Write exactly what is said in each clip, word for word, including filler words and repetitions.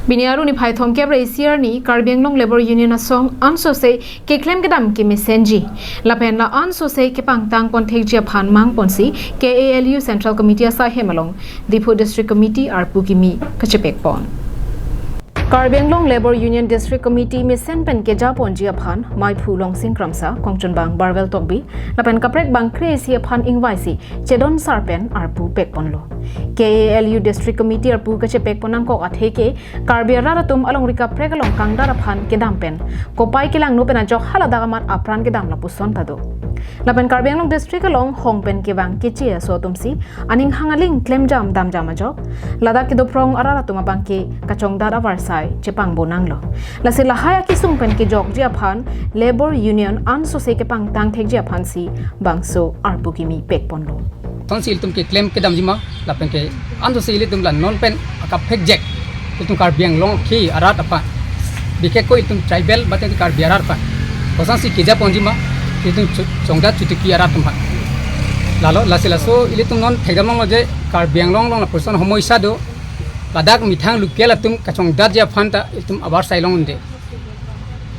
Pini arni phai thomkep ra isi arni Karbi Anglong Labour Union asong ansose keklem kedam kemesenji lapen la ansose kepangtang ponthekji aphan mangponsi K A L U Central Committee asaihem along Diphu District Committee arpu kimi kachepekpon. Karbi Anglong Labour Union District Committee mesen pen kejaponji aphan Maiphu Longsing Kramsa, Kongchunbang Barwel Tokbi lapen kaprek bang kre-isi aphan ingvaisi chedon sar pen arpu pekponlo. K A L U District Committee arpu kachepekpon nangkok atheke Karbi arat atum alongri kaprek along kangdar aphan kedam pen kopai kelangno pen ajok haladak amat apran kedam lapuson ta do. Lapen Karbi Anglong District along hong pen kevang keche aso atumsi aning hang aling klemjam damjam ajok ladak kedo phrong arat atum abangke kachongdat avarsai chepangbonanglo. Lasi lahai akesung pen kejokji aphan Labour Union ansose kepangtang thekji aphansi bangso arpu kimi pekponlo. Kosonsi ilitum keklem kedamji ma lapen ke ansose ilitum la non pen akaphek jek ilitum Karbi Anglong ke arat aphan, bikhe ko ilitum tribal mate Karbi arat aphan kosonsi kejaponji ma ilitum chu-, chongdat chutuki arat aphan. Lalo lasi laso ilitum non thekdamlonglo je Karbi Anglong along lapuson homoisa do, ladak methang local atum kachongdatji aphan ta ilitum avarsai longde.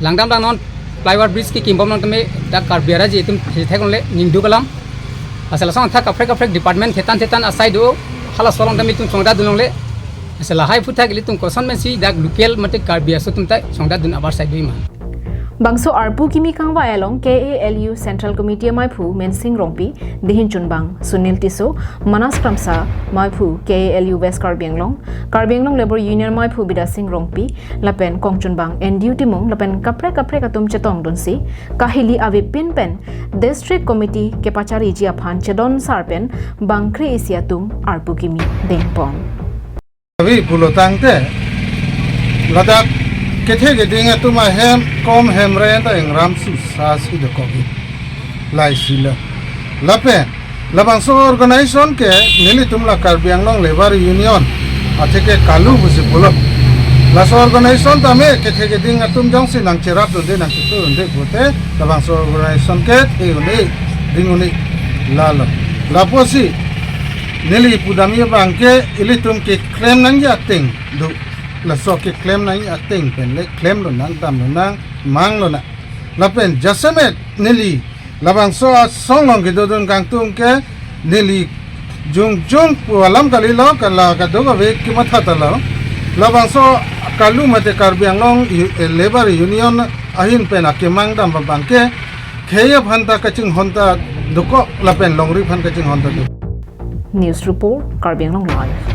Langdamlang non flyover bridge kekimbom along tame dak Karbi arat atum theklongle ningduk alam. Asal asong thak kaprek kaprek department thetan thetan asai do, halaso along tame ilitum chongdatdunlongle. Asal lahai aphuthak ilitum kosonsi dak local mate Karbi aso atum ta chongdatdun avarsai do ma. Bangso arpu kimi kangvai along K A L U Central Committee amaiphu Mensing Rongpi, Dihinchunbang Sunil Tisso, Manas Kramsa, maiphu K A L U West Karbi Anglong, Karbi Anglong Labour Union maiphu Bidya Sing Rongpi, lapen Kongchunbang N D U Timung lapen kaprek kaprek atum chetongdunsi kahili avepin pen District Committee kepachariji aphan chedon sar pen bang kre-isi atum arpu kimi dengpon. Avi pulo tangte ladak kethe keding atum ahem kom hem re ta ingram susa si dokok-ik. Laisilo. Lapen labangso organization ke nelitum la Karbi Anglong Labour Union atheke KALU pusi pulo. Laso organization tame kethe keding atum jongsi nangcherapdunde nangchitudunde pute labangso organization ke the un-e ding un-e lalo. Lapusi neli pudamji abangke ilitum keklem nangji ateng do. Laso keklem nangji ateng pen le klemlonang, damlonang, manglonang. Lapen jasemet neli labangso asong along kedodun kangtung ke neli jongjong pu alam kalilo, kala kadokave kemathatalo. Labangso KALU mate Karbi Anglong U-, eh, Labour Union ahin pen akemang dam abangke khei aphan ta kachinghon ta dokok lapen longri aphan kachinghon ta do. News report, Karbi Anglong Live.